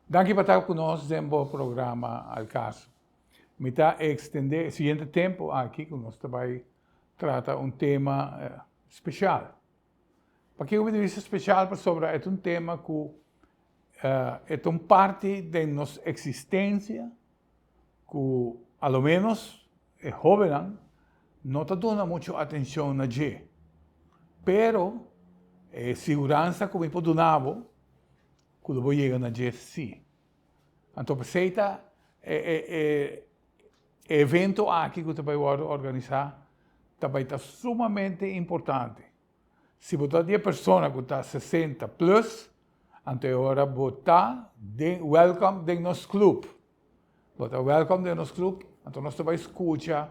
Danki pa ta ku nos den bo programa Al Caso. Mi ta ekstendé e siguiente tempu aki ku nos ta bai trata un tema speshal. Pakiko mi ta bisa speshal? Pasobra e ta un tema ku e ta un parti den nos eksistensia ku a lo ménos e hóbennan no ta duna muchu atenshon na dje. Pero e siguransa ku mi por duna bo ku lo bo yega na dje si. Anto p'esei ta e evento aki ku ta bai wòrdu organisá ta bai ta sumamente importante. Si bo ta di e persona ku ta 60 plus, anto e ora bo ta den welcome den nos club. Bo ta welcome den nos club, anto nos ta bai skucha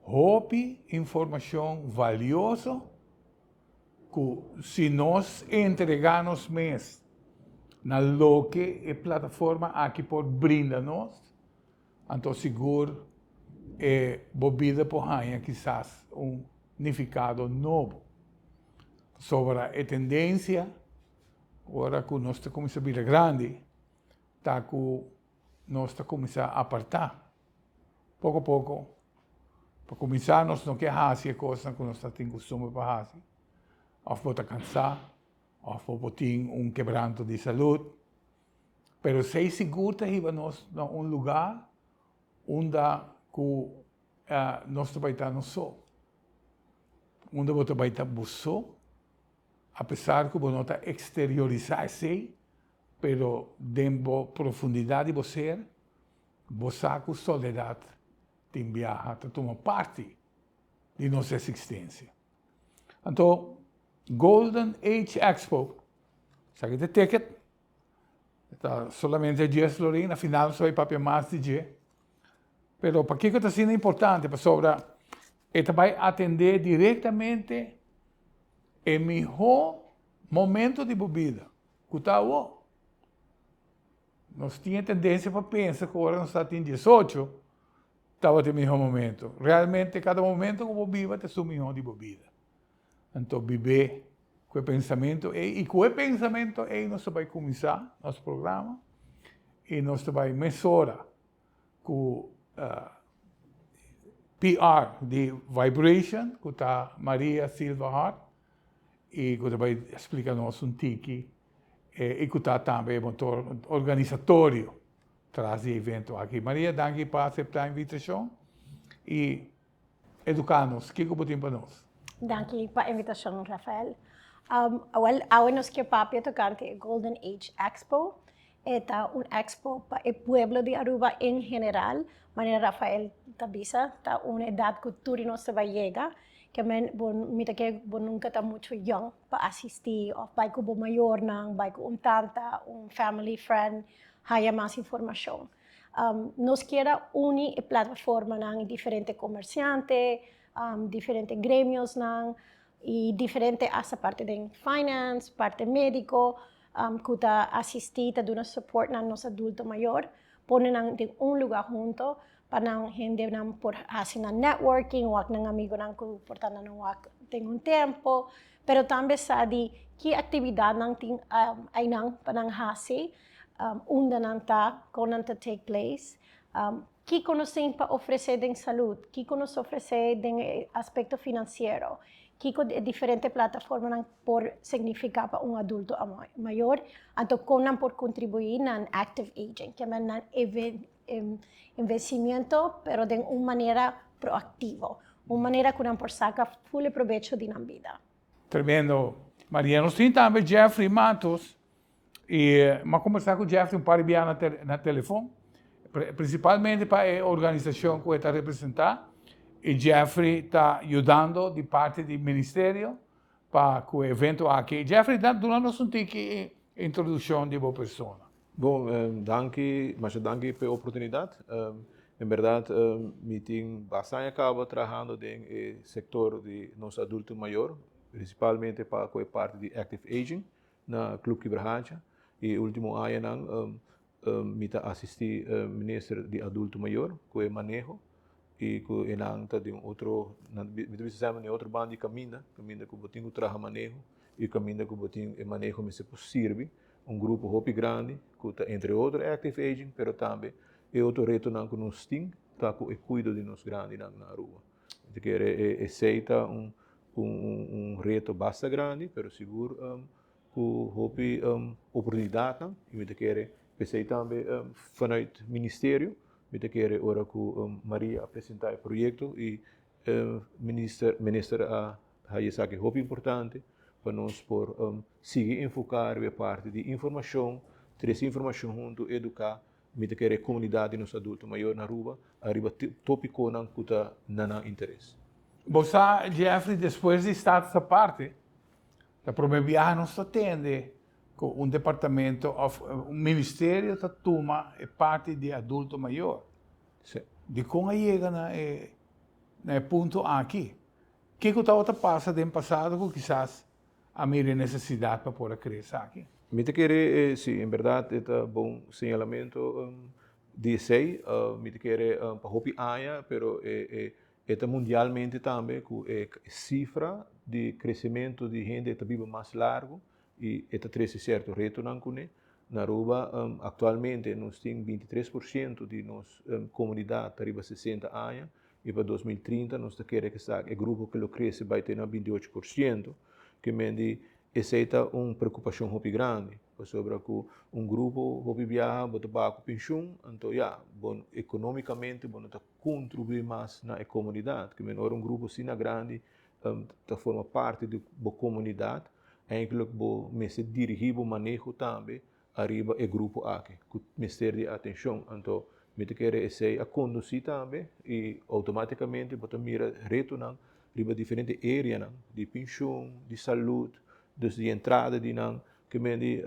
hopi informashon valioso ku si nos entregá nos mes na loke e plataforma aki por brinda nos, anto sigur e bo bida por haña kisas un nifikado nobo. Pasobra e tendensia ora ku nos ta kuminsá bira grandi ta ku nos ta kuminsá apartá poko poko. Pa kuminsá nos no ke hasi e kosnan ku nos ta tin kustumber pa hasi, òf bo ta kansá, òf bo por tin un kebranto di salud. Pero esei sigur ta hiba nos na un lugá unda ku nos ta bai ta nos so. Unda bo ta bai ta bo so, apesar ku bo no ta eksteriorisá esei, pero den bo profundidat di bo ser, bo sa ku soledat tin biaha ta tuma parti di nos eksistensia. Anto, Golden Age Expo, esaki ta e ticket, ta solamente 10 florin, na final nos ta bai papia mas di dje. Pero pakiko ta asina importante? Pasobra e ta bai atendé direktamente e mihó momento di bo bida, ku ta awor. Nos tin e tendensia pa pensa ku ora nos ta tin 18 tabata e mihó momento. Realmente kada momento ku bo biba ta esun mihó di bo bida. Anto bib'é ku e pensamentu ei i ku e pensamentu ei nos ta bai kuminsá nos programa i nos ta bai mesora ku PR di Vibration ku ta Maria Silva Hart i ku ta bai splika nos un tiki i ku ta tambe e motor organisatorio tras di e evento aki. Maria, danki pa aseptá e invitashon i eduká nos. Kiko bo tin pa nos? Danki pa e invitashon, Rafael. Awel, awe nos ke papia tokante e Golden Age Expo. E ta un expo pa e pueblo di Aruba en general. Manera Rafael ta bisa, ta un edat ku tur di nos ta bai yega. Ke men bo mi ta kere bo nunka ta muchu yong pa asistí òf bai ku bo mayornan, bai ku un tanta, un family friend, haya mas informashon. Nos kier a uni e plataformanan i diferente komersiante, diferente gremiosnan i diferente hasta parti den finance, parti médiko ku ta asistí, ta duna support na nos adulto mayor, pone nan den un lugá hunto pa nan hendenan por hasi nan networking, wak nan amigonan ku por ta nan wak den un tempo, pero tambe sa di ki aktividatnan tin einan pa nan hasi, unda nan ta, kon nan ta take place, kiko nos tin pa ofresé den salud, kiko nos ta ofresé den e aspekto finansiero, kiko e diferente plataformanan por signifiká pa un adulto mayor, anto kon nan por kontribuí na active aging, ke men nan envehecimiento pero den un manera proactivo, un manera ku nan por saka ful e probecho di nan bida. Tremendo Maria. Nos tin tambe Jeffrey Matos y mi a conversa cu Jeffrey un par di bia na telefon, principalmente pa e organisacion cu e ta representa y Jeffrey ta yudando di parti di ministerio pa cu e evento aki. Jeffrey, duna nos un tiki introduccion di bo persona. Bon, danki, masha danki pa e oportunidat. En bèrdat mi tin basta aña kaba trahando den e sektor di nos adulto mayor, prinsipalmente pa ku e parti di active aging na Club Kibrahacha. I e ultimo añanan mi ta asistí minister di adulto mayor ku e maneho i ku e nan ta den otro, mi ta bisa semper den otro banda di kaminda, kaminda ku bo tin ku traha maneho i kaminda ku bo tin e maneho mester por sirbi. un grupo hopi grandi ku ta entre otro active aging pero tambe e otro retonan ku nos tin ta ku e kuido di nos grandinan na Aruba. Mi ta kere esei ta un un reto basta grandi pero sigur ku hopi oportunidatnan i mi ta kere p'esei tambe vanuit ministerio mi ta kere ora ku Maria a presenta e proyekto i minister minister a haya esaki hopi importante pa nos por sigui enfoká riba e parti di informashon, trese informashon huntu, eduká mi ta kere e komunidat di nos adulto mayor na Aruba ariba topikonan ku ta na nan interes. Bo sa Jeffrey despues di status aparte ta prome biaha nos ta tende ku un departamento of un ministerio ta tuma e parti di adulto mayor. Dikon a yega na e na e punto aki? Kiko tabata pasa den pasado ku kisas a mira e nesesidat pa por a krea esaki? Mi ta kere, si, en bèrdat e ta bon señalamentu di esei. Mi ta kere pa hopi aña, pero e e ta mundialmente tambe ku e sifra di kresementu di hende ta biba mas largu i e ta trese sierto retonan kuné. Na Aruba aktualmente nos tin 23% di nos komunidat ta riba 60 aña i pa 2030 nos ta kere ku esaki e grupo ku lo krese bai te na 28%, ke men di esei ta un preokupashon hopi grandi pasobra ku un grupo hopi biaha bo ta baha ku penshun anto ya bo ekonomikamente bo no ta kontribuí mas na e komunidat, ke men ora un grupo asina grandi ta forma parti di bo komunidat, eindelijk bo mester dirigí bo maneho tambe ariba e grupo aki ku mester di atenshon. Anto mi ta kere esei a kondusí tambe i outomátikamente bo ta mira retonan riba diferente areanan di penshun, di salud, dus di entrada di nan ke men di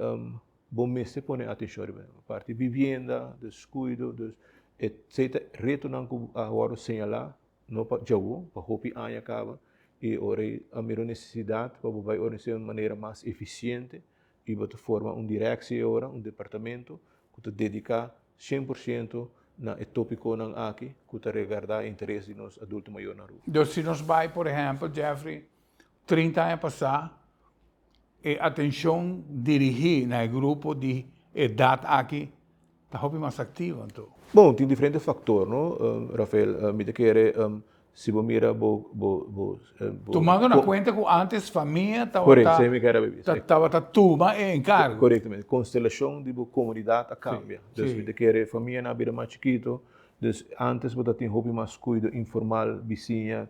bo mester pone atenshon riba nan. Parti bibienda, dus kuido, dus esei ta retonan ku a wòrdu señalá No pa djawo, pa hopi aña kaba, i ora ei a mira un nesesidat pa bo bai organis'é un manera mas efisiente i bo ta forma un direksie e ora, un departamento ku ta dediká 100% na e topikonan aki ku ta regardá e interes di nos adulto mayor na Aruba. Dus si nos bai, por ehèmpel, Jeffrey, 30 aña pasá, e atenshon dirigí na e grupo di edat aki ta hopi mas aktivo anto. Bon, tin diferente faktor, no, Rafael. Mi ta kere si bo mira bo, bo, bo, bo. Tumando na kuenta ku antes famia tabata, tabata tuma e enkargo. Korektamente. Konstelashon di bo komunidat a kambia. Dus mi ta kere famianan a bira mas chikito. Dus antes bo ta tin hopi mas kuido informal, bisiña,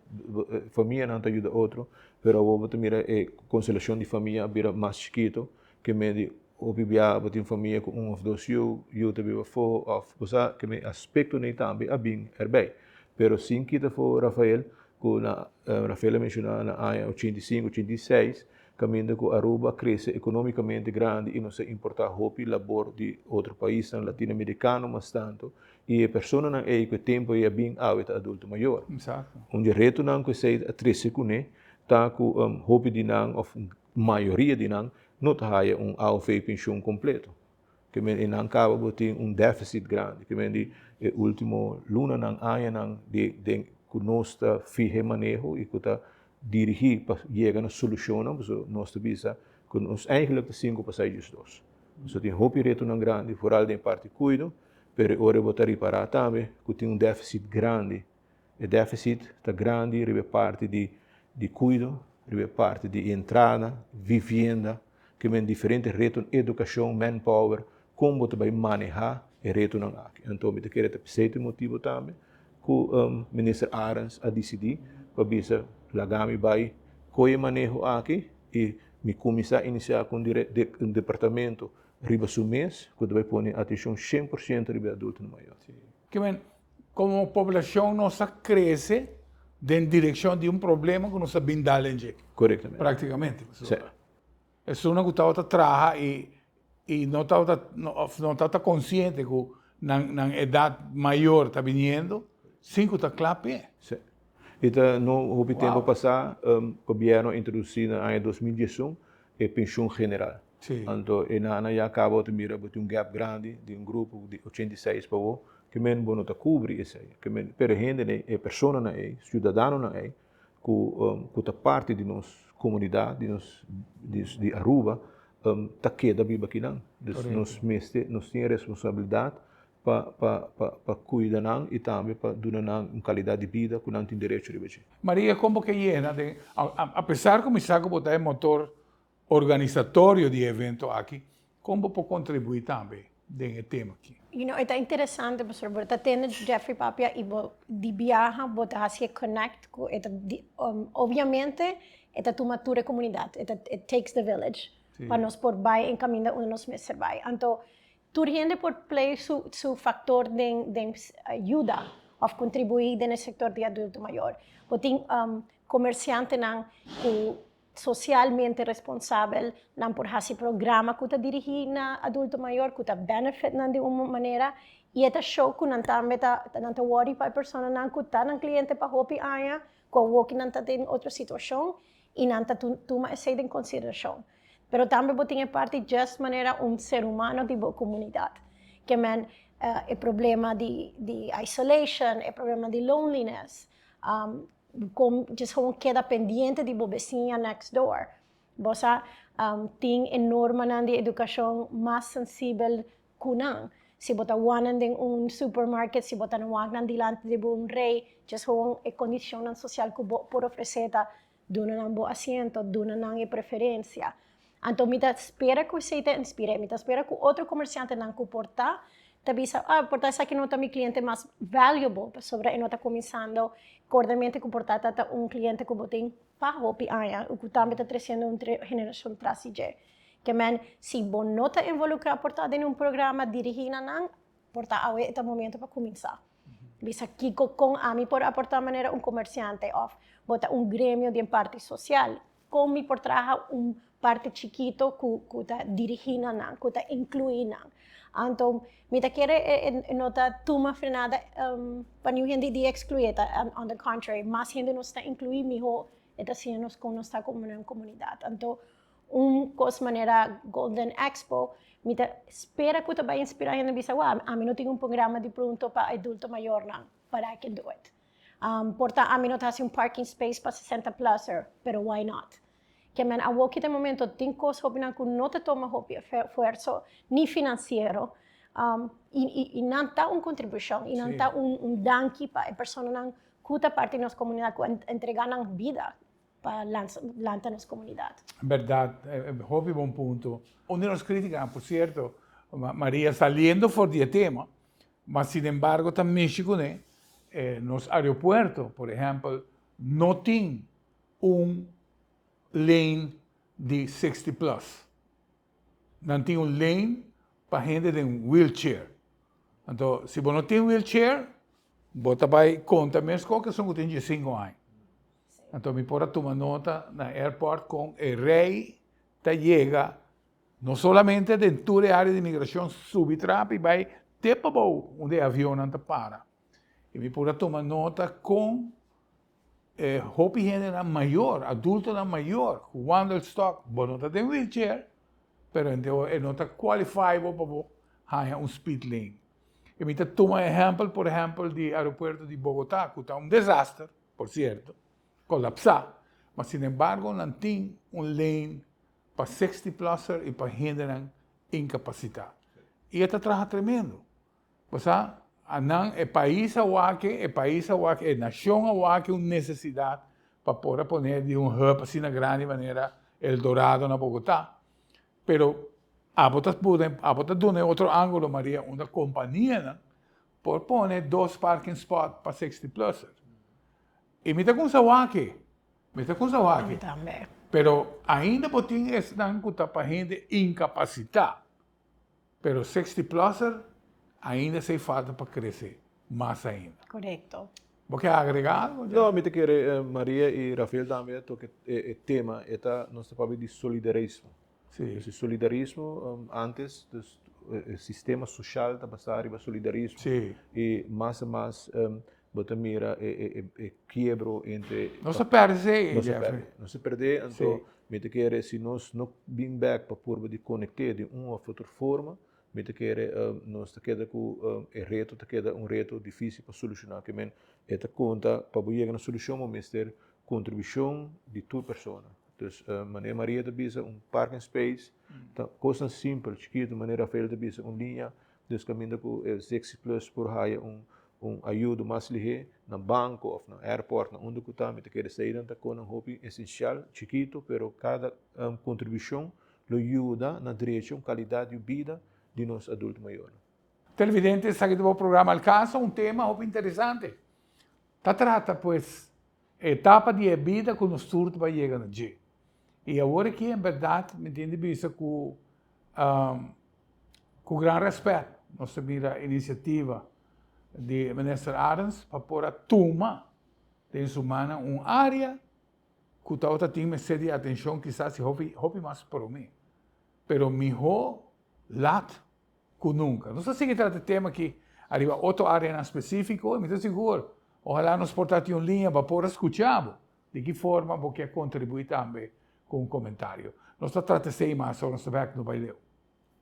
famianan ta yuda otro. Pero awor bo ta mira e konstelashon di famia a bira mas chikito. Ke men di hopi bia bo tin famia ku un òf dos yu, yu ta biba afó òf bo sa ke men aspektonan ei tambe a bin erbei. Pero sin kita afó Rafael ku na Rafael a menshoná na aña 85, 86 kaminda ku Aruba a krese ekonomikamente grandi i nos a importá hopi labor di otro paisnan latinoamerikano mas tantu i e personanan ei ku e tempu ei a bin awe ta adulto mayor. Un di e retonan ku esei a trese kuné ta ku hopi di nan òf Mayoria di nan no ta haya un AOV pensioen completo. Ke men e nan caba bo tin un deficit grandi. Ke men di e ultimo lunanan, añanan di den cu nos ta fiha e maneho y cu ta dirigi pa yega na solucionnan, pasobra nos ta bisa cu nos eigenlijk ta sinku pa sai djis dos. Pasobra tin hopi retonan grandi, vooral den e parti cuido, pero e ora bo ta ripara tambe cu tin un deficit grandi. E deficit ta grandi riba e parti di di cuido, riba e parti di entrada, vivienda, ke men diferente retonan, educacion, manpower, con bo ta bay maneha e retonan aki. Anto mi ta kere ta p'esey ta e motibo tambe cu Minister Arends a dicidi pa bisa laga mi bay coy e maneho aki y mi cuminsa inicia cu un departamento riba su mes cu ta bay pone atencion 100% riba e adultonan mayor. Ke men Komo poblashon nos a krese den direkshon di un problema ku nos a bin dal den dje. Korektamente. Praktikamente. Sí. Esunnan ku tabata traha i i no tabata òf no tabata konsiente ku nan nan edat mayor ta biniendo sin ku ta kla p'e. Sí. I ta no hopi tempu pasá gobièrnu a introdusí na aña 2011 e penshun general. Sí. Anto e nana ya caba ta mira bo tin un gap grandi di un grupo di 86 pa bo, ke men bo no ta cubri esei. Ke men, pero e hende ei, e personanan ei, ciudadanonan ei, cu, cu ta parti di nos comunidad, di nos, di, di Aruba, ta keda biba akinan. Dus nos mester, nos tin e responsabilidat pa pa pa pa kuida nan i tambe pa duna nan un kalidat di bida ku nan tin derecho riba dje. Maria, kon bo ke yena den, apesar ku mi sa ku bo ta e motor organisatorio di e evento aki, kon bo por kontribuí tambe den e tema aki? You know, e ta interesante pasobra bo ta tende Jeffrey papia i bo di biaha bo ta hasi e connect ku e ta obviamente e ta tuma tur e komunidat, e ta it takes the village pa nos por bai en kaminda unda nos mester bai. Anto tur hende por play su su factor den den yuda of contribui den e sector di adulto mayor. Bo tin comerciantenan cu socialmente responsabel, nan por haci programa cu ta dirigi na adulto mayor, cu ta benefit nan di un manera y e ta show cu nan tambe ta nan ta worry pa e personanan cu ta nan cliente pa hopi aña, cu awoki nan ta den otro situacion y nan ta tuma esey den consideracion. Pero tambe bo tin e parti just manera un ser humano di bo comunidad. Ke men e problema di di isolation, e problema di loneliness, con just gewoon keda pendiente di bo besiña next door. Bo sa tin e normanan di educacion mas sensibel cu nan. Si bo ta wanan den un supermarket, si bo ta wak nan dilanti di bo un rey, just gewoon e condicionnan social cu bo por ofrece ta Duna nan bo asiento, duna nan e preferencia. Anto mi ta spera cu esey ta inspira. Mi ta spera cu otro comerciantenan cu por ta, ta bisa, ah, por ta esaki no ta mi cliente mas valuable, pasobra e no ta cuminsando cordamente cu por ta ta ta un cliente cu bo tin pa hopi aña, cu tambe ta treciendo un generacion tras di dje. Ke men, si bo no ta involucra por ta den un programa dirigi na nan, por ta awe e ta momento pa cuminsa. Bisa kiko kon ami por aportá manera un komersiante òf bo ta un gremio di un parti sosial. Kon mi por traha un parti chikito ku ku ta dirigí na nan, ku ta inkluí nan. Anto mi ta kere e no ta tuma frenada pa niun hende di ekskluí, ta on the contrary, mas hende nos ta inkluí mihó e ta siña nos kon nos ta komo un komunidat. Anto Un kos manera Golden Expo, mi ta spera ku ta bai inspirá hende bisa, wou, ami no tin un programa di pronto pa adulto mayornan, but I can do it. Por ta ami no ta hasi un parking space pa 60 pluser, pero why not? Ke men awoki ta e momento tin kos hopinan ku no ta toma hopi esfuerso, ni finansiero, i nan ta un kontribushon, i nan ta un danki pa e personanan ku ta parti di nos komunidat, ku a entregá nan bida pa lanta nos comunidad. Berdad, hopi bon punto. Un di nos criticanan, por cierto, Maria, saliendo for di e tema, ma sinembargo ta mishi cune, nos aeropuerto, por ehempel, no tin un lane di 60 plus. Nan tin un lane pa hende den wheelchair. Anto, si bo no tin wheelchair, bo ta bai conta mes cu esun cu tin diesinco aña. Anto mi por a tuma nota na airport con e rey ta yega no solamente den tur e area di migracion subi trap y bay te pabou unda e avionnan ta para. Y mi por a tuma nota con e hopi hendenan mayor, adultonan mayor cu wandelstok, bo no ta den wheelchair, pero e no ta qualify bo pa bo haña un speed lane. Y mi ta tuma ehempel, por ehempel, di aeropuerto di Bogota cu ta un desaster. Por cierto, colapsá, ma sinembargo nan tin un lane pa 60 pluser y pa hendenan incapacitá. Y e ta traha tremendo. Bo sa, a nan, e pais a wak, e pais a wak, e nacion a wak un necesidad pa por a pone di un hub asina grandi manera El Dorado na Bogotá. Pero abo ta pone, abo ta duna e otro angulo, Maria, unda companianan Por pone dos parking spot pa 60 pluser. Y mi ta cuminsa wak e. Mi ta cuminsa wak e. Ami tambe. Pero ainda bo tin esnan cu ta pa hende incapacita. Pero 60 pluser ainda esey falta pa crece mas ainda. Corecto. Bo ke agrega algo? No, mi ta kere Maria y Rafael tambe a toca e tema. E ta, nos ta papia di solidarismo. Sí. E solidarismo antes, dus e sistema social ta basá riba solidarismo. Sí. I mas a mas bo ta mira e kiebro entre. Nos a pèrdè esei, Nos a Jeffrey. pèrdè. Nos a pèrdè, anto mi ta kere si nos no bin bèk pa purba di konekt'é di un òf otro forma, mi ta kere nos ta keda ku e reto ta keda un reto difísil pa solushoná. Ke men e ta konta pa bo yega na solushon bo mester kontribushon di tur persona. Dus manera Maria ta bisa un parking space ta kosnan simpel chikitu manera Rafael ta bisa un liña dus kaminda ku e 60 plus por haya un un ayudo mas lihé na banko òf na airport na unda ku ta mi ta kere eseinan ta konan hopi esensial chikitu pero kada kontribushon lo yuda na drecha un kalidat di bida di nos adulto mayornan. Televidente, esaki ta bo programa Al Caso, un tema hopi interesante. Ta trata pues e etapa di e bida ku nos tur ta bai yega na dje. I awor aki en bèrdat mi tin di bisa ku ku gran rèspèt nos ta mira inisiativa di Minister Arends pa por a tuma den su mannan un área ku tabata tin mester di atenshon kisas i hopi hopi mas promé. Pero mihó lat ku nunka. Nos ta sigui trata e tema aki ariba otro áreanan spesífiko i mi ta sigur ohalá nos por ta tin un liña pa por a skucha bo di ki forma bo ke kontribuí tambe ku un komentario. Nos ta trata esei mas ora nos ta bèk no bai leu.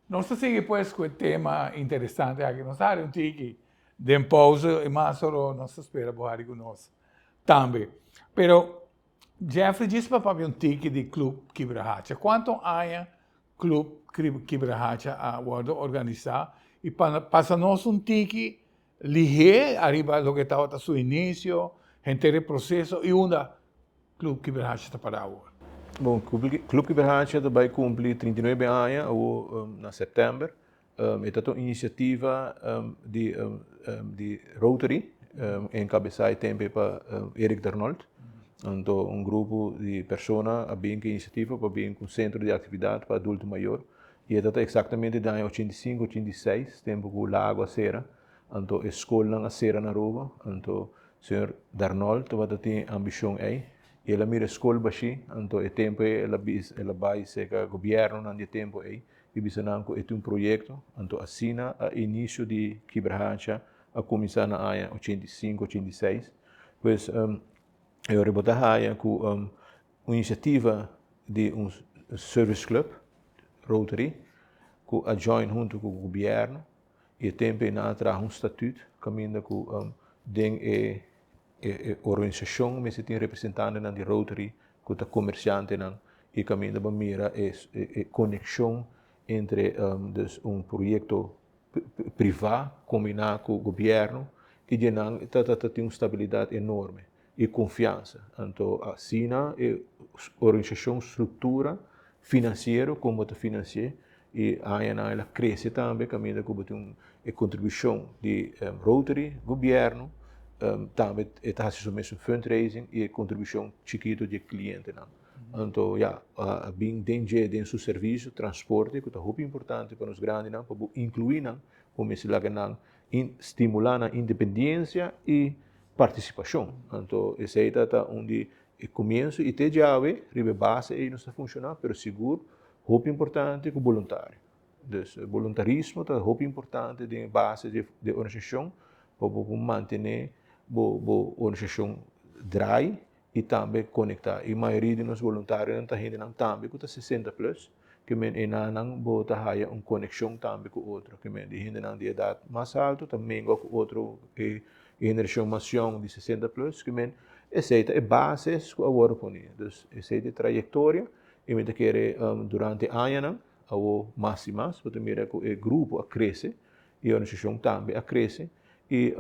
Nos ta sigui pues ku e tema interesante aki. Nos ta hari un tiki den pousa i mas ora nos ta spera bo hari ku nos tambe. Pero Jeffrey djis pa papia un tiki di Club Kibrahacha. Kuantu aña Club Kibrahacha a wordo organisa y pasa nos un tiki lihe ariba loke tabata su inicio, henter e proceso y unda Club Kibrahacha ta para awor. Bon, Club Kibrahacha ta bay cumpli 39 aña awor na september. E ta un iniciativa di di Rotary encabesa e tempo pa Eric Darnold. Anto un grupo di persona a bin cu e iniciativa pa bin cu un centro di actividad pa adulto mayor. Y e ta exactamente den aña 85, 86, tempo cu Lago a cera. Anto e scolnan a cera na Aruba. Anto señor Darnold tabata tin e ambicion ey. Y el a mira e scol bashi. Anto e tempo ey el a bisa, el a bay cerca gobiernonan di e tempo ey. I bisa nan ku e tin un proyekto, anto asina a inisio di Kibrahacha a kuminsá na aña 85, 86. Pues e ora bo ta haya ku un inisiativa di un service club, Rotary, ku a join huntu ku gobièrnu i e tempu ei nan a traha un statut kaminda ku den e E organisashon mester tin representantenan di Rotary ku ta komersiantenan i kaminda bo mira e konekshon entre dus un proyekto privá kombiná ku gobièrnu i dje nan ta ta tin un stabilidat enorme i konfiansa. Anto asina e organisashon struktura finansiero kon bo ta finansi'é i añanan el a krese tambe kaminda ku bo tin un e kontribushon di Rotary, gobièrnu, tambe e ta hasi su mesun fundraising i e kontribushon chikitu di e klientenan. Anto ya, a bin den dje den su servisio transporte ku ta hopi importante pa nos grandinan pa bo inkluí nan, bo mester laga nan stimulá nan independiensia i partisipashon. Anto esei ta ta un di e komienso i te djawe riba e base ei nos ta funshoná pero sigur hopi importante ku boluntario. Dus boluntarismo ta hopi importante den e base di e organisashon pa bo por mantené bo bo organisashon draai i tambe konektá. I mayoria di nos boluntarionan ta hendenan tambe ku ta 60 plus, ke men enanan bo ta haya un konekshon tambe ku otro. Ke men di hendenan di edat mas altu ta mengua ku otro e generashon mas yòn di 60 plus, ke men esei ta e bases ku a wòrdu pone. Dus esei ta e trayektoria i mi ta kere durante añanan Awo mas i mas bo ta mira ku e grupo a krese i e organisashon tambe a krese i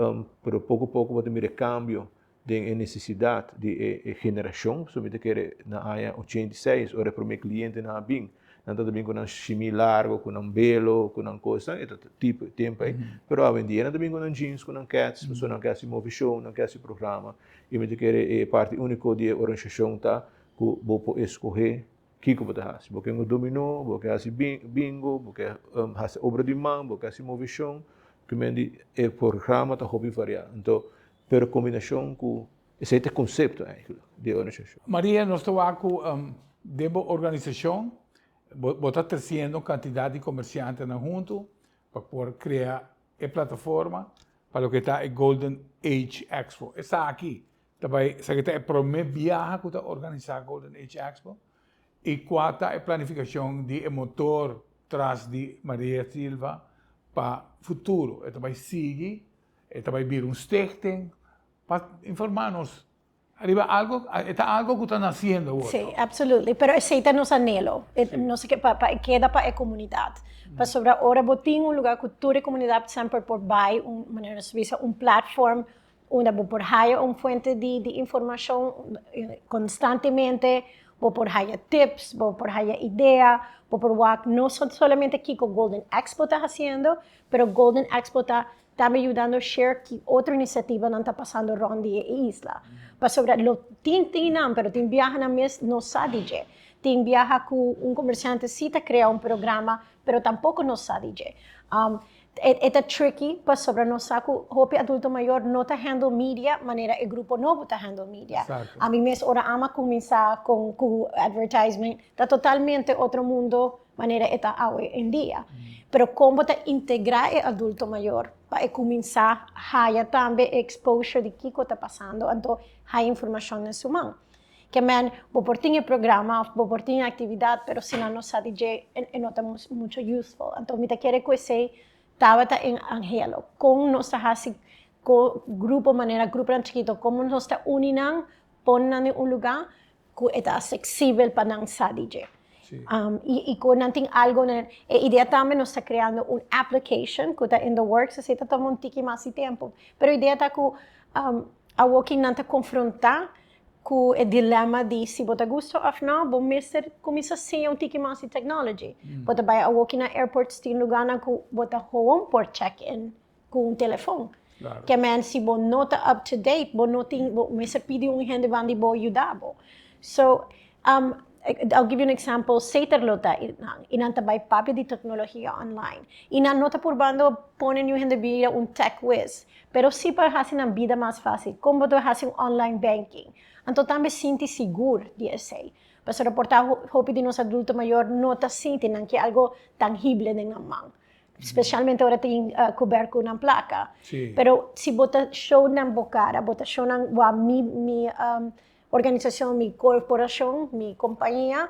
pero poko poko bo ta mira e kambio den e nesesidat di e generashon. So mi ta kere na aña 86 ora e prome klientenan a bin nan tabata bin ku nan shimi largo, ku nan belo, ku nan kosnan, e ta tipo e tempu ei. Pero awendia nan ta bin ku nan jeans, ku nan kèts, pasobra nan ke hasi movishon, nan ke hasi programa i mi ta kere e parti uniko di e organisashon ta ku bo por eskohe Kiko bo ta hasi? Bo ke un dominó, bo ke hasi bingo, bo ke hasi obra di man, bo ke hasi moveshon. Kimendi e programa ta hopi variá. Anto, pero kombinashon ku esei ta e konsepto eigentlik di e organisashon. Maria, nos ta wak ku den bo organisashon bo ta tresiendo un kantidat di komersiantenan huntu pa por krea e plataforma pa loke ta e Golden Age Expo. Esaki Ta bai esaki ta e prome biaha ku ta organisá Golden Age Expo i kua ta e planifikashon di e motor tras di Maria Silva pa futuro. E ta bai sigui, e ta bai bira un stichting pa informá nos. Ariba algo, e ta algo ku ta nasiendo awor. Sí, absolutely. Pero esei ta nos anhelo. Nos ke pa e keda pa e komunidat. Pasobra ora bo tin un lugá ku tur e komunidat semper por bai, un manera nos ta bisa un platform unda bo por haya un fuente di informashon konstantemente, bo por haya tips, bo por haya idea, bo por wak no solamente kiko Golden Expo ta hasiendo, pero Golden Expo ta Tambe yudando share ki otro inisiativanan ta pasando rond di e isla. Pasobra lo tin tin nan, pero tin biaha nan mes no sa di dje. Tin biaha ku un komersiante si ta krea un programa, pero tampoko no sa di dje. E ta tricky pasobra nos sa ku hopi adulto mayor no ta handle media manera e grupo nobo ta handle media. Ami mes ora ama kuminsá kon ku advertisement ta totalmente otro mundo manera e ta awe en dia. Pero kon bo ta integrá e adulto mayor pa e kuminsá haya tambe e exposure di kiko ta pasando, anto haya informashon den su man. Ke men, bo por tin e programa òf bo por tin e aktividat, pero si nan no sa di dje, e no ta mucho useful. Anto mi ta kere ku esei tabata e anhelo. Kon nos ta hasi ku grupo manera gruponan chikito, komo nos ta uni nan, pone nan den un lugá ku e ta aksesibel pa nan sa di dje. I ku nan tin algu na e idea tambe nos ta kreando un application ku ta in the works, esei ta tuma un tiki mas di tempu. Pero e idea ta ku awor ki nan ta konfrontá ku e dilema di si bo ta gusta òf nò, bo mester kuminsá siña un tiki mas di technology. Bo ta bai awor ki na airports tin lugánan ku bo ta gewoon por check in ku un telefon. Ke men si bo no ta up to date, bo no tin, bo mester pidi un hende ban di bo yuda bo. So, I'll give you an example, Sater lo ta einan, i nan ta bai papia di teknologia online. I nan no ta purbando pone niun hende bira un tech whiz, pero si pa hasi nan bida mas fácil. Kon bo ta hasi un online banking? Anto tambe sinti sigur di esei. Pasobra por ta hopi di nos adulto mayor no ta sinti nan ke algo tangible den nan man. Specialmente ora tin cuber cu nan placa. Pero si bo ta show nan bo cara, bo ta show nan wak mi mi organisacion, mi corporacion, mi compañia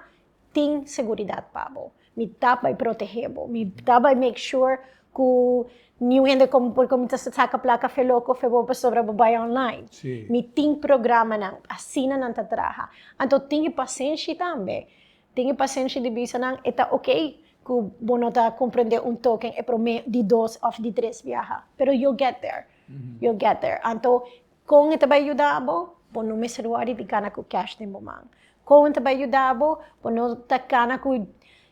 tin seguridad pa bo. Mi ta bay protege bo. Mi ta bay make sure cu niun hende por cuminsa saca placa fe loco fe bo pasobra bo bay online. Mi tin programanan, asina nan ta traha. Anto tin e pasenshi tambe. Tin e pasenshi di bisa nan e ta ok ku bo no ta komprendé un token e promé, di dos òf di tres biaha, pero you'll get there, you'll get there. Anto kon e ta bai yuda bo? Bo no mester wòri di gana ku kèsh den bo man. Kon e ta bai yuda bo? Bo no ta gana ku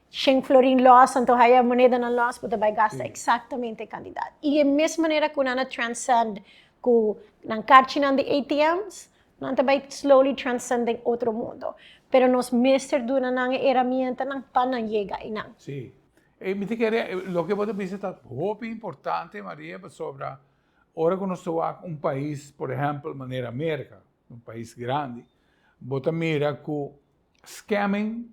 shen florin lòs anto haya monedanan lòs, bo ta bai gasta eksaktamente e kantidat. I e mes manera ku nan a transcend ku nan karchinan di ATM's, Nan ta bai slowly transcend den otro mundo. Pero nos mester duna nan e herramientanan pa nan yega einan. Sí. E mi ta kere, loke bo ta bisa ta hopi importante, Maria, pasobra ora ku nos ta wak un pais, por ehèmpel, manera Merka, un pais grandi, bo ta mira ku scamming,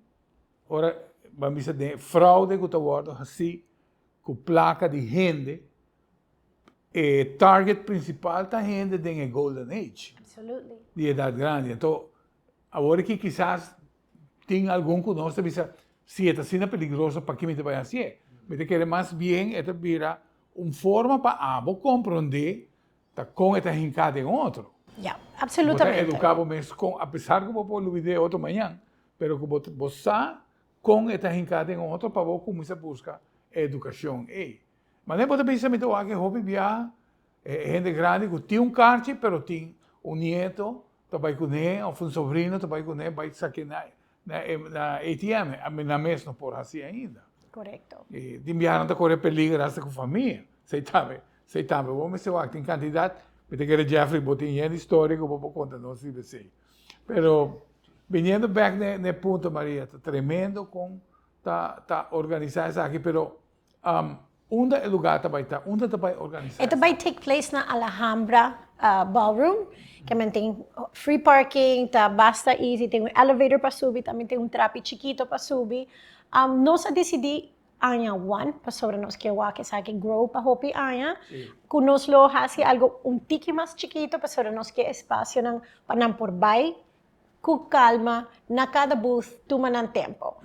ora bo a bisa den fraude ku ta wòrdu hasí ku plaka di hende, E target principal ta hende den e golden age. Absolutely. Di edad grandi. Anto, awor aki kisas tin algun cu nos ta bisa, si e ta asina peligroso, paki mi ta bay hacié? Mi ta kere mas bien e ta bira un forma pa abo comprende ta con e ta hinca den otro. Ya, absolutamente. Bo ta educa bo mes con, apesar cu bo por lubida e otro mañan, pero cu bo sa con e ta hinca den otro pa bo cuminsa busca e educacion ey. Manera bo ta bisa mi ta wak e hopi biaha e hende grandi ku tin un karchi pero tin un nieto ta bai kuné òf un sobrino ta bai kuné bai sak'é na na ATM. Ami nan mes no por hasi ainda. Korekto. I tin biaha nan ta kore peliger hasta ku famia. Esei tambe, esei tambe bo mester wak tin kantidat. Mi ta kere Jeffrey bo tin yen historia ku bo por konta nos riba esei. Pero biniendo bèk na e punto Maria ta tremendo kon ta ta organisá esaki pero Unda e lugar ta bai ta? Unda ta bai organisa E ta bai take place na Alhambra Ballroom. Ke men tin free parking, ta basta easy, tin un elevator pa subi, tambe tin un trapi chikito pa subi. Nos a disidi aña one, pasobra nos ke wak esaki grow pa hopi aña, ku nos lo hasi algo un tiki mas chikito pasobra nos ke espasionan pa nan por bai Ku kalma, na kada booth tuma nan tempo.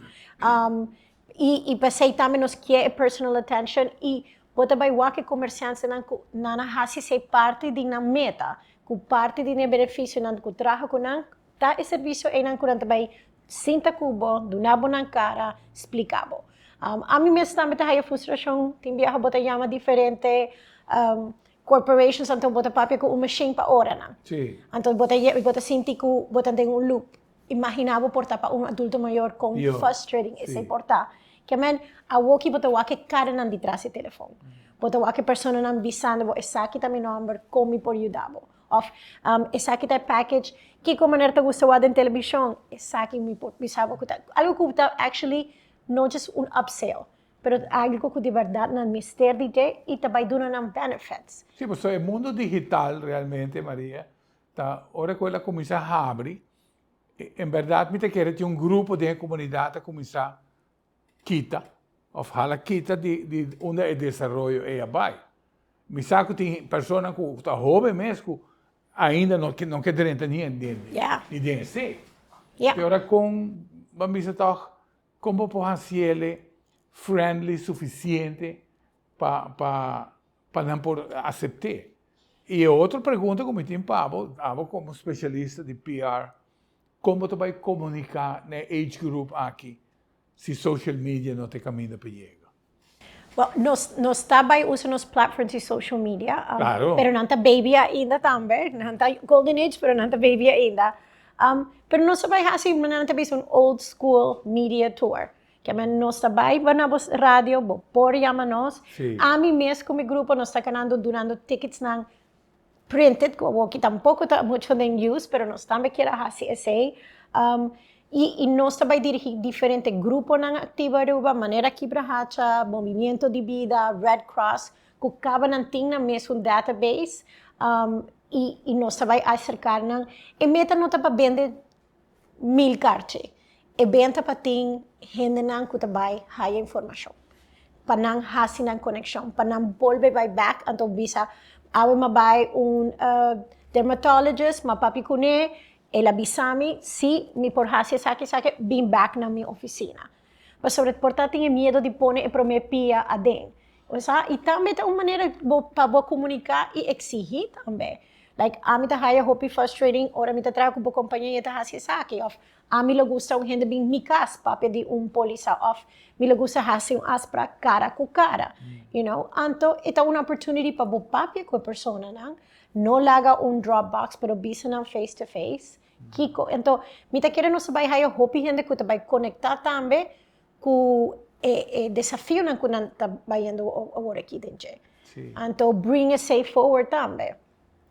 I i p'esei tambe nos kier e personal attention i Bo ta bai wak e komersiantenan ku nan a hasi esei parti di nan meta, ku parti di nan benefisionan ku traha ku nan, ta e servisio einan ku nan ta bai sinta ku bo, duna bo nan kara, splika bo. Ami mes tambe ta haya frustrashon, tin biaha bo ta yama diferente corporations anto bo ta papia ku un machine pa oranan. Anto bo ta bo ta sinti ku bo ta den un loop. Imagina bo por ta pa un adulto mayor kon frustrating esei por ta. Ke men, awoki bo ta wak e karanan ditras e telefon. Bo ta wak e personanan bisando bo esaki ta mi nomber, kon mi por yuda bo? Of esaki ta e package, kiko manera ta gusta wak den televishon? Esaki mi por bisa bo ku ta algu ku ta actually no just un upsell, pero algu ku di bèrdat nan mester di dje i ta bai duna nan benefits. Sí, pasobra e mundo digital realmente, Maria, Ta ora ku el a kuminsá habri, en bèrdat mi ta kere tin un grupo den e komunidat a kuminsá kita òf hala kita di di unda e desaroyo ei a bai. Mi sa ku tin personanan ku ta hóben mes ku ainda no no ke drenta ni ni den esei. I ora kon bo a bisa tòg kon bo por hasi el friendly sufisiente pa pa pa nan por asept'é. I e otro pregunta ku mi tin pa bo, abo komo spesialista di PR, kon bo ta bai komuniká na e age group aki si social media no ta e kaminda pa yega? Well, nos nos ta bai usa nos platforms di social media, Claro. pero nan ta baby ainda tambe, nan ta golden age pero nan ta baby ainda. Pero nos ta bai hasi, nan ta bisa un old school media tour. Kiamen nos ta bai ba na bo radio, bo por yama nos. Sí. Ami mes ku mi grupo nos ta kanando dunando ticketsnan printed, ku awoki tampoko ta mucho den use, pero nos tambe kier a hasi esei. I i nos ta bai dirigí diferente gruponan aktivo Aruba, manera Kibrahacha, Movimiento di Bida, Red Cross, ku kaba nan tin nan mes un database, i i nos ta bai aserká nan. E meta no ta pa bende mil karchi. E benta pa tin hendenan ku ta bai haya informashon, pa nan hasi nan konekshon, pa nan bolbe bai bèk anto bisa awe m'a bai un dermatologist, m'a papia kuné, el a bisa mi si mi por hasi esaki esaki, bin bèk na mi ofisina. Pasobra por ta tin e miedu di pone e promé pia aden. Osea, i tambe ta un manera bo pa bo komuniká i eksigí tambe. Like, ami ta haya hopi frustrating ora mi ta traha ku bo kompañia i e ta hasi esaki òf ami lo gusta un hende bin mi kas papia di un polisa òf mi lo gusta hasi un afsprak kara ku kara, you know. Anto e ta un opportunity pa bo papia ku e personanan, no laga un drop box pero bisa nan face to face kiko. Anto mi ta kere nos ta bai haya hopi hende ku ta bai konektá tambe ku e e desafionan ku nan ta bayendo awor aki den dje. Anto bring esei forward tambe.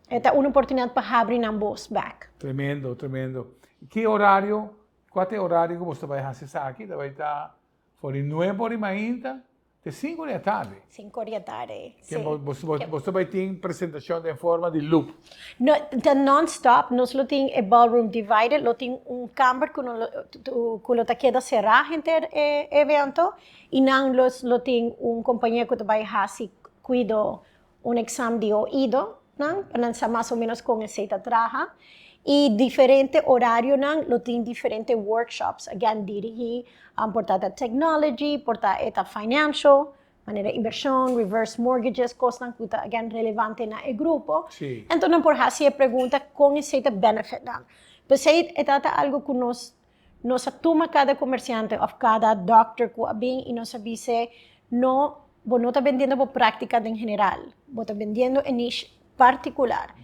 E ta un oportunidat pa habri nan bos bek. Tremendo, tremendo. Ki orario, kua ta e orario ku boso ta bai hasi esaki? Ta bai ta for di nuebe ora di mainta te sinku di atardi. Sinku di atardi, si. Boso ta bai tin presentashon den forma di loop? No, ta non-stop. Nos lo tin e ballroom divided, lo tin un kamber ku no lo ku lo ta keda será henter e evento i nan los lo tin un kompania ku ta bai hasi kuido un exam di oido nan pa nan sa mas o menos kon esei ta traha i diferente orarionan lo tin diferente workshops again dirigí por ta ta technology por ta e ta financial manera invershon reverse mortgages kosnan ku ta again relevante na e grupo enton nan por hasi e pregunta kon esei ta benefit nan p'esei e ta ta algu ku nos Nos a tuma kada komersiante òf kada dòkter ku a bin i nos a bis'é, No, bo no ta bendiendo bo práktika den general, bo ta bendiendo e niche partikular.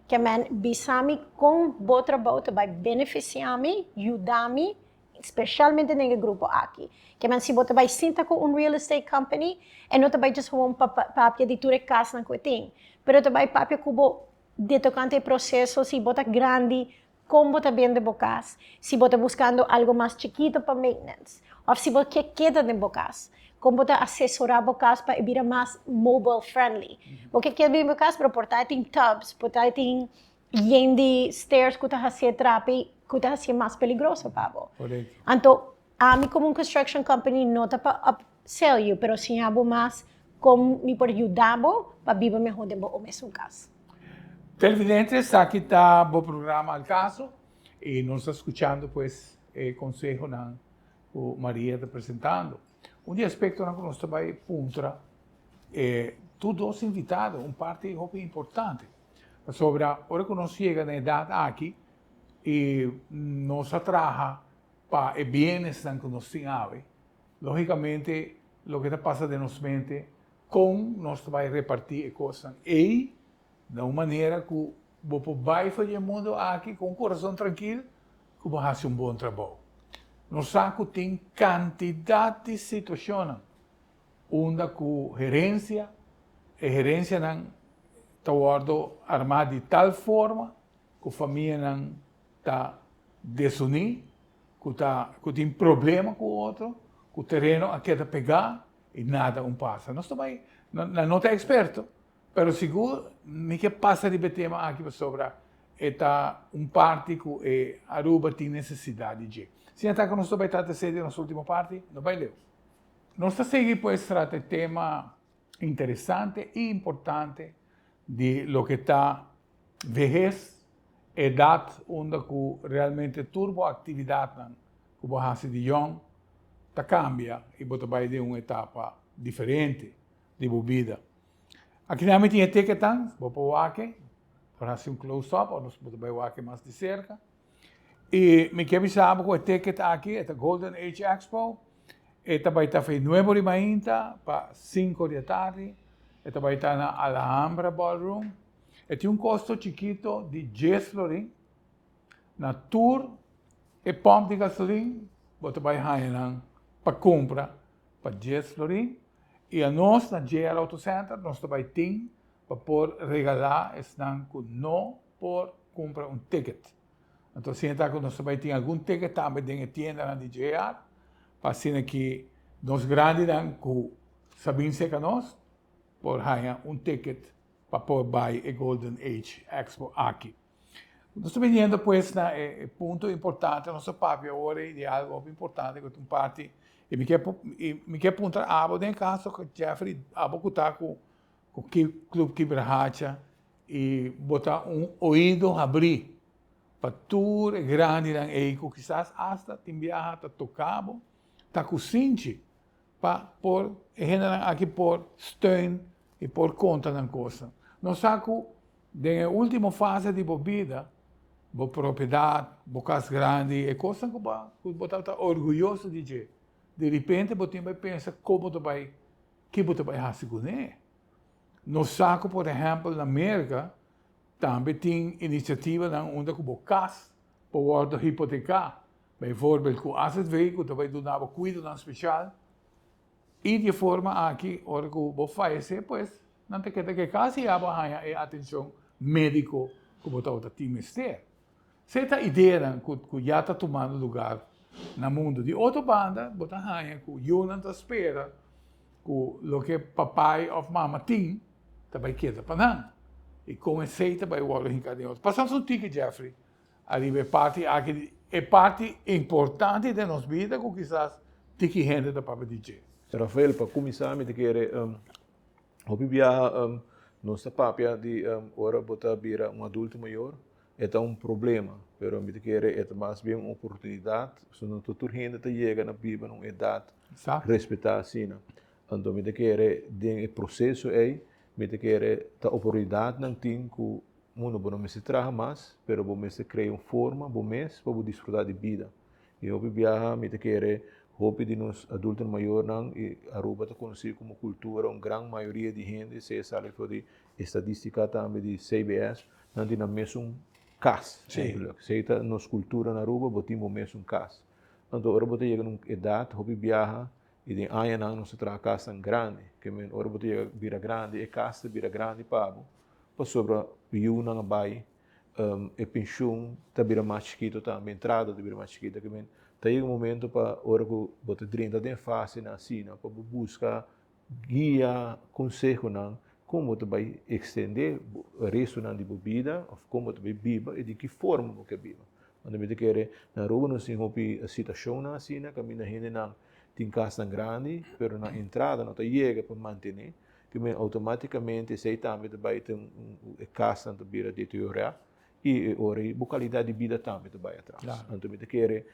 Ke men bisa mi kon bo trabou ta bai benefisiá mi, yuda mi, spesialmente den e grupo aki. Ke men si bo ta bai sinta ku un real estate company, e no ta bai djis gewoon pa papia di tur e kasnan ku e tin, pero e ta bai papia ku bo di tokante e proseso, si bo ta grandi, Kon bo ta bende bo kas, si bo ta buskando algo mas chikito pa maintenance, òf si bo ke keda den bo kas. Kon bo ta asesorá bo kas pa e bira mas mobile friendly. Bo ke keda den bo kas pero por ta e tin tubs, por ta e tin yen di stairs ku ta hasié trapi ku ta hasié mas peligroso pa bo. Anto ami komo un construction company no ta pa upsell you pero siña bo mas Kon mi por yuda bo pa biba mehó den bo mesun kas? Televidente, esaki ta bo programa Al Caso y nos ta scuchando pues e consehonan cu Maria ta presentando. Un di e aspectonan cu nos ta bay puntra. E tur dos invitado un parti hopi importante. Pasobra ora ku nos yega na edat aki i nos a traha pa e bienesnan ku nos tin awe, logikamente loke ta pasa den nos mente kon nos ta bai repartí e kosnan ei na un manera ku bo por bai for di e mundu aki ku un kurason trankil ku bo hasi un bon trabou. Nos sa ku tin kantidat di situashonnan unda ku herensia, e herensianan ta wòrdu armá di tal forma ku famianan ta desuní, ku ta ku tin problema ku otro, ku tereno a keda pegá i nada un pasa. Nos ta bai, nan no ta eksperto, pero sigur mi ke pasa riba e tema aki pasobra e ta un parti ku e Aruba tin nesesidat di dje. Siña ta ku nos ta bai trata esei den nos ultimo parti, no bai leu. Nos ta sigui pues trata e tema interesante i importante di loke ta vehes, edat unda ku realmente tur bo aktividatnan ku bo hasi di yòn ta kambia i bo ta bai den un etapa diferente di bo bida. Akinan mi tin e ticketnan, bo por wak e, por hasi un close up òf bo ta bai wak e mas di serka. I mi ke bisa bo ku e ticket aki e ta Golden Age Expo, e ta bai ta fei nuebe ora di mainta pa sinku ora di atardi, e ta bai ta na Alhambra Ballroom, e tin un kosto chikito di dies florin, na tur e pòmp di gasolin bo ta bai haña nan pa kumpra pa dies florin, i anos na JR Auto Center nos ta bai tin pa por regalá esnan ku no por kumpra un ticket. Anto asina ta ku nos ta bai tin algun ticket tambe den e tiendanan di JR pa asina ki nos grandinan ku sa bin serka nos por haña un ticket pa por bai e Golden Age Expo aki. Nos ta biniendo pues na e punto importante, nos ta papia awor di algo hopi importante ku ta un parti i mi ke mi ke puntra abo den e kaso Jeffrey abo ku ta ku Club Kibrahacha I bo ta un oido habrí pa tur e grandinan ei ku kisas asta tin biaha ta toka bo, ta ku sinchi pa por e hendenan aki por steun i por konta nan kosnan. Nos sa ku den e último fase di bo bida, bo propiedat, bo kas grandi, e kosnan ku bo ku bo tabata orguyoso di dje, diripente bo tin bai pensa kon bo ta bai, ki bo ta bai hasi kuné. Nos sa ku por ehèmpel na Merka tambe tin inisiativanan unda ku bo kas por wòrdu hipoteká, bijvoorbeeld ku azv ku ta bai duna bo kuidonan speshal i di e forma aki ora ku bo fayesé pues nan ta keda ku e kas i ya bo a haña e atenshon médiko ku bo tabata tin mester. Esei ta ideanan ku ya ta tumando lugar na mundu. Di otro banda bo ta haña ku yunan ta spera ku loke papai òf mama tin ta bai keda pa nan. I kon esei ta bai wòrdu hinká den otro. Pasando un tiki Jeffrey ariba e parti aki, e parti importante den nos bida ku kisas tiki hende ta papia di dje. Rafael, pa kuminsá mi ta kere hopi biaha nos ta papia di ora bo ta bira un adulto mayor E ta un problema, pero mi ta kere e ta mas bien un oportunidad, pasobra no tur hende ta yega na biba na un edad respetá asina. Anto mi ta kere den e proceso ei, mi ta kere ta oportunidadnan tin ku uno bo no mester traha mas, pero bo mester krea un forma bo mes pa bo disfruta di bida. I hopi biaha mi ta kere hopi di nos adultonan mayornan i Aruba ta konosí komo kultura un gran mayoria di hende, sea sali for di estadistica tambe di CBS, nan tin nan mesun cas eigenlijk. Esey ta nos cultura na Aruba, bo tin bo mesun cas. Anto ora bo ta yega na un edad, hopi biaha, y den añanan nos ta traha casnan grandi. Ke men ora bo ta yega bira grandi, e cas ta bira grandi pa bo, pasobra yunan a bay, e pensioen ta bira mas chikito tambe, entrada ta bira mas chikito. Ke men ta yega un momento pa ora cu bo ta drenta den fasenan asina, pa bo busca Guia konsehonan kon bo ta bai ekstendé restonan di bo bida òf kon bo ta bai biba i di ki forma bo ke biba. Anto mi ta kere na Aruba nos tin hopi situashonnan asina kaminda hendenan tin kasnan grandi pero nan entrada no ta yega pa mantené ke men outomátikamente esei tambe ta bai ten e kasnan ta bira deteriorá i e ora ei bo kalidat di bida tambe ta bai atras. Anto mi ta kere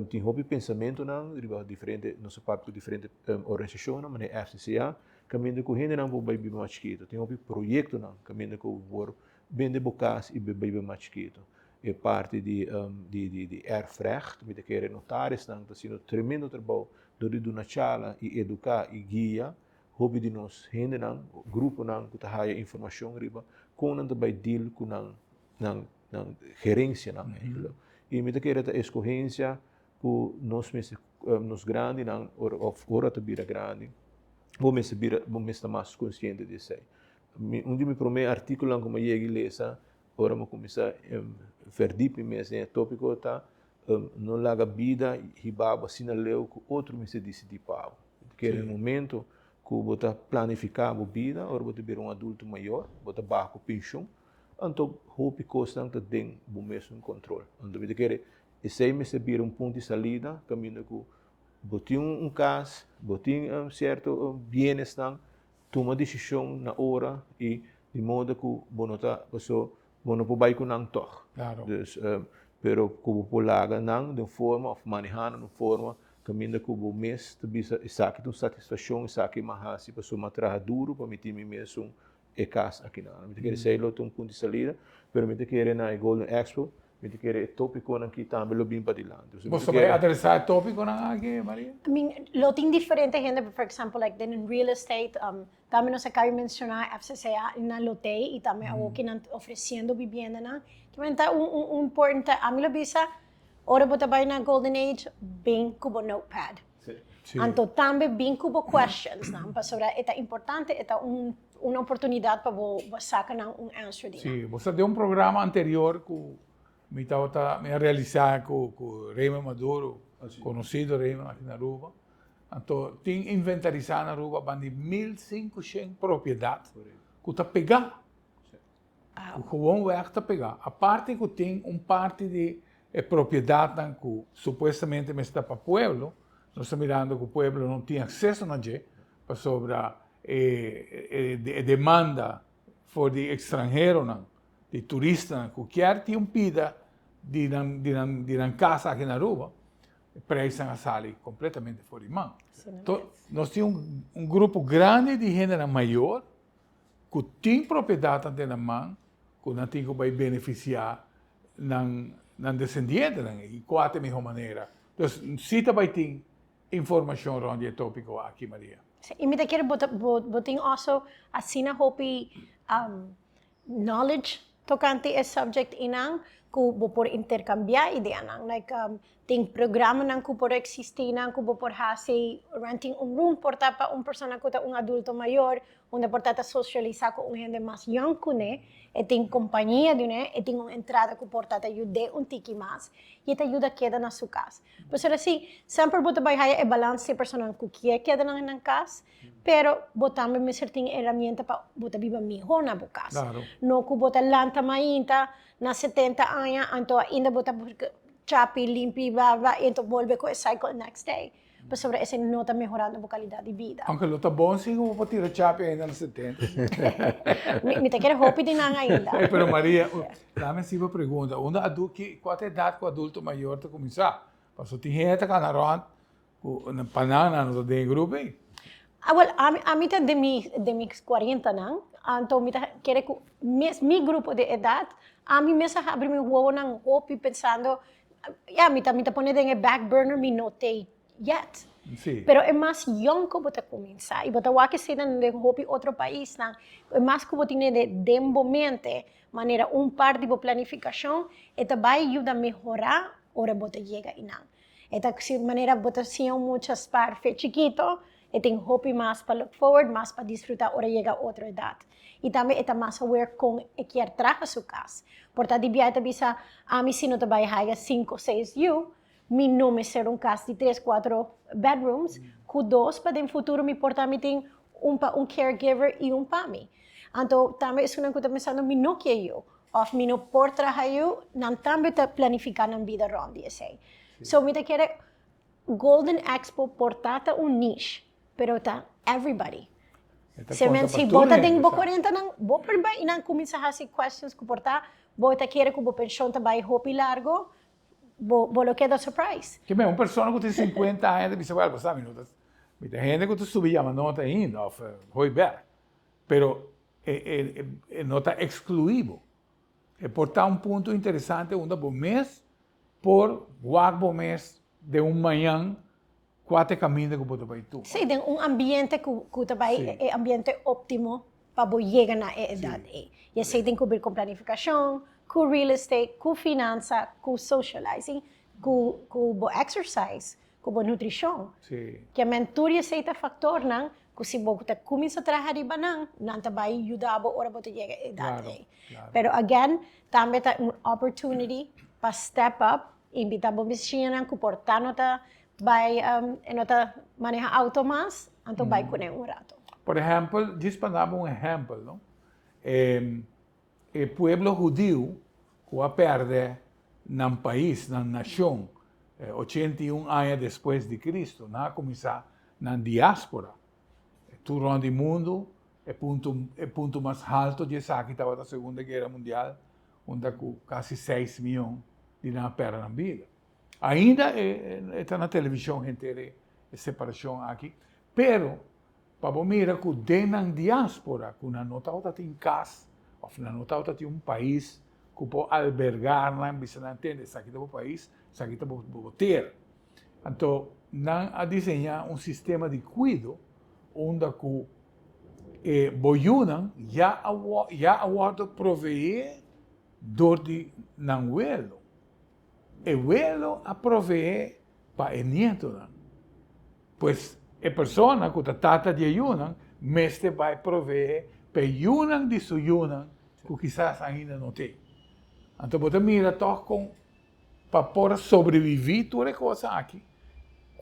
Tin hopi pensamentunan riba diferente, nos a papia ku diferente organisashonnan manera FCCA. kaminda ku hendenan por bai biba mas chikitu. Tin hopi proyektonan kaminda ku bo por bende bo kas i bai biba mas chikitu. E parti di di di erfrecht, mi ta kere notarisnan ta hasiendo tremendo trabou dor di duna chala i eduká i guia hopi di nos hendenan, gruponan ku ta haya informashon riba kon nan ta bai deal ku nan nan nan gerencianan eigenlijk. I mi ta kere ta escogencia ku nos mester nos grandinan ora of ora ta bira grandi bo mester bira bo mester ta mas konsiente di esei. Mi un di mi prome artikulonan ku mi a yega i lesa ora mi a kuminsá verdiep mi mes den e topiko ta no laga bida hiba bo asina leu ku otro mester disidí pa bo. Mi ta kere momento ku bo ta planifiká bo bida ora bo ta bira un adulto mayor bo ta baha ku penshun Anto hopi kosnan ta den bo mesun kontrol. Anto mi ta kere esei mester bira un punto di salida kaminda ku bo tin un kas, bo tin sierto bienesnan, tuma desishon na ora i di moda ku bo no ta paso bo no por bai ku nan tòg. Dus pero ku bo por laga nan den forma òf manehá nan den forma kaminda ku bo mes ta bisa esaki ta un satisfakshon, esaki mi a hasi pasobra mi a traha duru pa mi tin mi mesun e kas akinan. Mi ta kere esei lo ta un punto di salida, pero mi ta kere na e Golden Expo, mi ta kere e topikonan aki tambe lo bin padilanti. Bo ta bai adresá e topikonan aki, Maria? I mean, lo tin diferente hende, for example, like den real estate, tambe nos a caba di menciona FCCA, nan lo tei y tambe awor ki nan ta ofreciendo bibiendanan. Kimen ta un un importante, ami lo bisa, ora bo ta bai na Golden Age, bin cu bo notepad. Anto tambe bin ku bo questions nan pasobra e ta importante, e ta un un oportunidad pa bo bo saka nan un answer di nan. Sí, bo sa den un programa anterior ku mi tabata mi a realisa ku ku Raymond Maduro, konosido Raymond aki na Aruba, anto tin inventarisá na Aruba banda di 1500 propiedat ku ta pegá. Ku gewoonweg ta pegá. Aparte ku tin un parti di e propiedatnan ku supuestamente mester ta pa pueblo, nos ta mirando ku pueblo no tin akseso na dje pasobra e e demanda for di ekstranheronan, di turistanan ku kier tin un pida di nan di nan di nan kas aki na Aruba, e prijsnan a sali kompletamente for di man. Nos tin un grupo grandi di hendenan mayor ku tin propiedatnan den nan man ku nan tin ku bai benefisiá nan nan desendientenan i kua ta e mihó manera. Dus si ta bai tin informashon rònt di e tópiko aki, Maria. Sí, i mi ta kere bo ta bo bo tin also asina hopi knowledge tokante e subject einan ku bo por interkambiá ideanan. Like tin programanan ku por eksistí nan ku bo por hasi renting un room por ta pa un persona ku ta un adulto mayor unda por ta ta sosialisá ku un hende mas yòn kuné, e tin kompañia di uné, e tin un entrada ku por ta ta yud'é un tiki mas i e ta yuda keda na su kas. Pasobra si semper bo ta bai haya e balans di e personanan ku kier keda nan nan kas, pero bo tambe mester tin e herramienta pa bo ta biba mihó na bo kas. No ku bo ta lanta mainta na 70 aña anto ainda bo ta chapi, limpi, bla bla i anto bolbe ku e cycle next day. Pasobra esei no ta mehorando bo kalidat di bida. Aunke lo ta bon si ku bo por tira chapi ainda na 70. Mi ta kere hopi di nan ainda. Pero Maria, lami hasi bo pregunta, unda adu ki kua ta edat ku adulto mayor ta kuminsá? Pasobra tin hende ta kana rònt ku pa nan nan no ta den e grupo ei. Ah wel, ami ami ta den mi den mi kuarentanan, anto mi ta kere ku mes mi grupo di edat, ami mes a habri mi wowonan hopi pensando Ya, mi ta mi ta pone den e back burner, mi no t'ei yet. Sí. Pero e mas yong ku bo ta kuminsá i bo ta wak eseinan den hopi otro paisnan, e mas ku bo tine de den bo mente manera un part di bo planifikashon, e ta bai yuda mehorá ora bo ta yega einan. E ta si manera bo ta siña un mucha spar fe chikito, E tin hopi mas pa look forward, mas pa disfruta ora yega otro edad. Y tambe e ta mas aware con e kier traha su cas. Por ta di bia e ta bisa, ami si no ta bay haya cinco, seis yu, mi no mester un cas di tres, cuatro bedrooms, cu dos pa den futuro mi por ta mi tin un pa un caregiver y un pa mi. Anto tambe esunnan cu ta pensando mi no kier yu, of mi no por traha yu, nan tambe ta planifica nan bida rond di esey. So mi ta kere Golden Expo por ta ta un niche, pero ta everybody. Se men si bo ta den bo cuarentanan, bo por bai y nan cuminsa haci questions cu por ta bo ta kere cu bo pension ta bai hopi largo, bo bo lo keda surprise. Ke men, un persona cu tin 50 aña ta bisa, well, bo sa mi no ta. Mi ta hende ku ta subi Yamanote ainda òf Hooiberg, pero e no ta ekskluí bo. E por ta un punto interesante unda bo mes por wak bo mes den un mañan kua ta e kaminda ku bo ta bai tuma. Sí, den un ambiente ku ta bai e ambiente óptimo pa bo yega na e edat ei. I esei tin ku bir ku planifikashon, ku real estate, ku finansa, ku socializing, ku bo exercise, ku bo nutrishon. Ke men tur esei ta faktornan ku si bo ta kuminsá traha riba nan, nan ta bai yuda bo ora bo ta yega e edat ei. Pero again, tambe ta un opportunity pa step up, invita bo bisiñanan ku por ta no ta bai e no ta maneha auto mas, anto bai kuné un rato. Por ehèmpel, djis pa daba un ehèmpel, no? E pueblo hudiu ku a pèrdè nan pais, nan nashon, 81 aña despues di Kristu, nan a kuminsá nan diáspora tur rònt di mundu. E punto e punto mas halto di esaki tabata Segunda Guera Mundial, unda ku kasi seis mion di nan a pèrdè nan bida. Ainda e ta na televishon henter e separashon aki, pero Pa bo mira ku den nan diaspora ku nan no tabata tin kas òf nan no tabata tin un pais ku por albergá nan, bisa nan tende esaki ta bo pais, esaki ta bo tera. Anto nan a diseñá un sistema di kuido unda ku e bo yunan ya a ya a wòrdu proveé dor di nan welo. E welo a proveé pa e nietonan. Pues e persona ku ta tata di e yunan mester bai proveé pa e yunan di su yunan ku kisas ainda no tin. Anto bo ta mira tòg kon pa por a sobreviví tur e kos aki,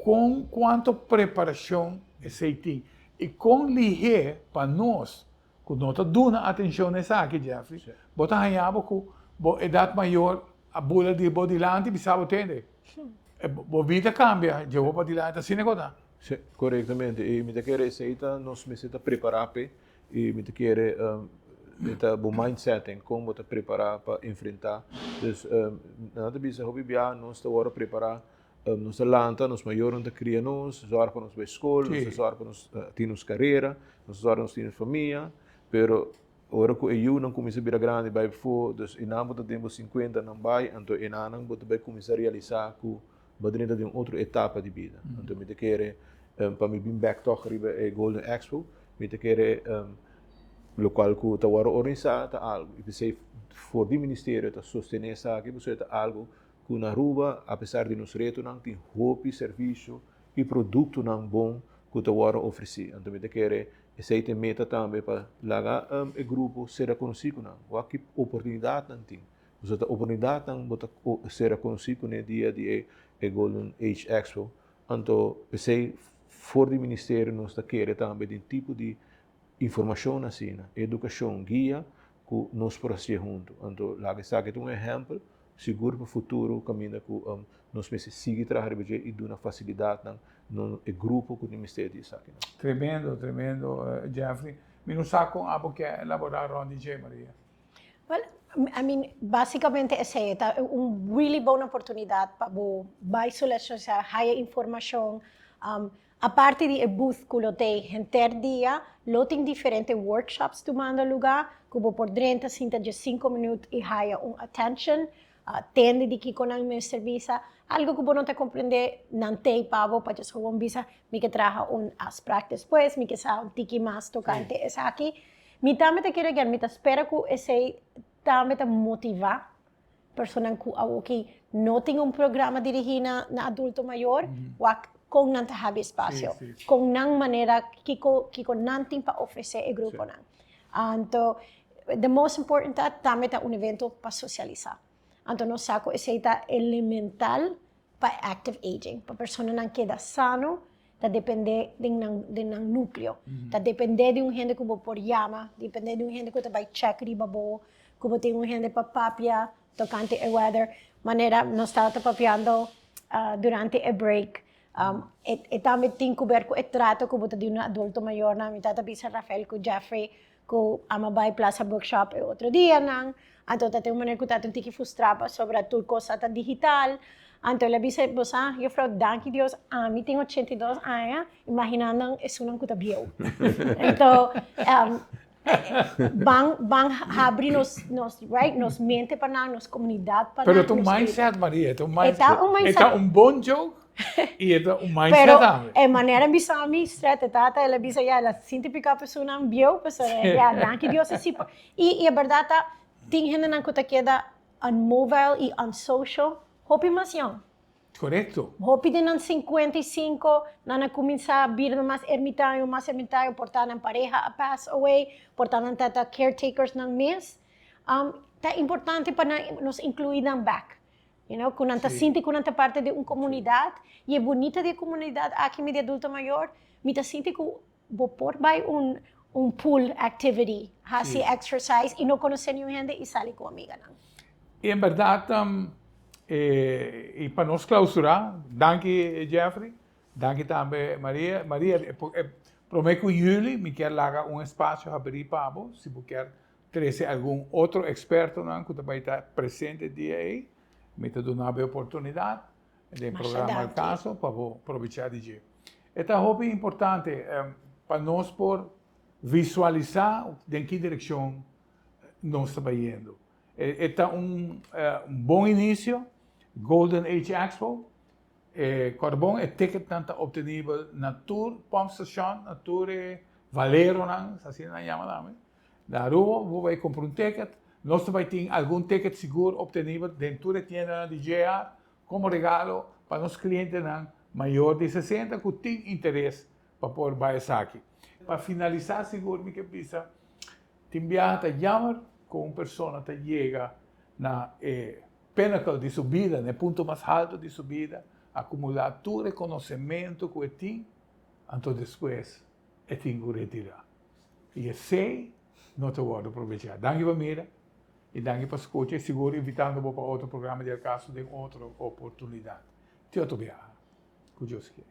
kon kuantu preparashon esei tin i kon lihé pa nos ku no ta duna atenshon na esaki, Jeffrey, bo ta haña bo ku bo edat mayor a bula di bo dilanti bisa bo tende. Bo bida kambia dje bo padilanti asina ku ta. Si, korektamente. I mi ta kere esei ta nos mester ta prepará p'e i mi ta kere e ta bo mindsetting kon bo ta prepará pa enfrentá. Dus nan ta bisa hopi bia nos ta wòrdu prepará, nos ta lanta, nos mayornan ta kria nos, zòrg pa nos bai skol, nos ta zòrg pa nos tin nos karera, nos ta zòrg pa nos tin nos famia, pero Ora ku e yunan kuminsá bira grandi bai pafó, dus e nan bo ta den bo sinkuenta nan bai, anto e nannan bo ta bai kuminsá realisá ku bo drenta den un otro etapa di bida. Anto mi ta kere pa mi bin bèk tòg riba e Golden Expo, mi ta kere lokual ku ta wòrdu organisá ta algu i p'esei for di ministerio ta sostené esaki pasobra ta algu ku na Aruba apesar di nos retonan tin hopi servisio i produktonan bon ku ta wòrdu ofresí. Anto mi ta kere Esei ta e meta tambe pa laga e grupo sera konosí ku nan. Wak ki oportunidatnan tin. Pasobra ta oportunidatnan bo ta sera konosí kuné dia di e Golden Age Expo. Anto p'esei for di ministerio nos ta kere tambe den tipo di informashon asina, edukashon, guia ku nos por hasié huntu. Anto laga esaki ta un ehèmpel sigur pa futuro kaminda ku nos mester sigui traha riba dje i duna fasilidatnan na e grupo ku tin mester di esakinan. Tremendo, tremendo Jeffrey. Mi no sa kon abo ke elaborá rònt di dje, Maria. Well, I mean, básicamente esei ta un really bon oportunidat pa bo bai solisitá, haya informashon. Aparte di e booth ku lo tei henter dia, lo tin diferente workshops tumando lugá ku bo por drenta sinta dje sinku minüt i haya un attention, tende di kiko nan mester bisa. Algu ku bo no ta komprendé, nan tei pa bo pa djes gewoon bisa, mi ke traha un afspraak despues, mi ke sa un tiki mas tokante esaki. Mi tambe ta kere again, mi ta spera ku esei tambe ta motivá Personan ku awoki no tin un programa dirigí na na adulto mayor, wak kon nan ta habi espasio, kon nan manera kiko kiko nan tin pa ofresé e gruponan. Anto the most important ta tambe ta un evento pa sosialisá. Anto nos sa ku esei ta elemental pa active aging, pa personanan keda sano ta depende den nan den nan nucleo. Ta depende di un hende ku bo por yama, depende di un hende ku ta bai check riba bo, ku bo tin un hende pa papia tokante e weather. Manera nos tabata papiando durante e break, e e tambe tin ku ber ku e trato ku bo ta di un adulto mayornan. Mi tabata bisa Rafael ku Jeffrey ku amo bai Plaza Bookshop e otro dianan, anto ta tin un manera ku ta un tiki frustrá pasobra tur kos a ta digital. Anto el a bisa, bo sa, juffrouw, danki Dios, ami tin 82 aña, imagina nan esunnan ku ta bieu. Anto, ban, ban habri nos, nos, right, nos mente pa nan, nos komunidat pa nan. Pero ta un mindset, Maria, ta un mindset. E ta un mindset. E ta un bon joke i e ta un mindset Pero tambe. e manera bisa mi, stret, e tata, el a bisa, ya, el a sinti piká pa esunnan bieu, pasobra, ya, danki Dios así por. I, i e bèrdat ta, tin hendenan ku ta keda unmobile i unsocial hopi mas yòn. Korekto. Hopi den nan 55, nan a kuminsá bira mas ermitaño, mas ermitaño, por ta nan pareha a pass away, por ta nan ta ta caretakers nan mes. Ta importante pa nan nos inkluí nan bèk. You know, ku nan ta sinti ku nan ta parte di un komunidat. I e bunita di e komunidat aki mi di adulto mayor, mi ta sinti ku bo por bai un un pool activity, hasi exercise i no konosé niun hende i sali ku amiganan. I en bèrdat, i pa nos klausurá, danki Jeffrey, danki tambe Maria. Maria, promé ku juli mi kier laga un espasio habrí pa bo, si bo kier trese algun otro ekspertonan ku ta bai ta presente e dia ei, mi ta duna bo e oportunidat den programa Al Caso pa bo probechá di dje. E ta hopi importante pa nos por visualisá den ki direkshon nos ta bayendo. E ta un bon inisio, Golden Age Expo. E kòrbon, e ticketnan ta optenibel na tur pòmpstashon, na tur e valeronan, asina nan yama tambe. Na Aruba bo bai kumpra un ticket. Nos ta bai tin algun ticket sigur optenibel den tur e tiendanan di JR komo regalo pa nos klientenan mayor di 60 ku tin interes pa por bai esaki. Pa finalisá sigur mi ke bisa tin biaha ta jammer ku un persona ta yega na e pinnacle di su bida, na e punto mas halto di su bida, akumulá tur e konosementu ku e tin, anto despues e tin ku retirá. I esei no ta wòrdu probechá. Danki pa mira i danki pa skucha i sigur invitando bo pa otro programa di Al Caso den otro oportunidat. Te otro biaha, ku Dios kier.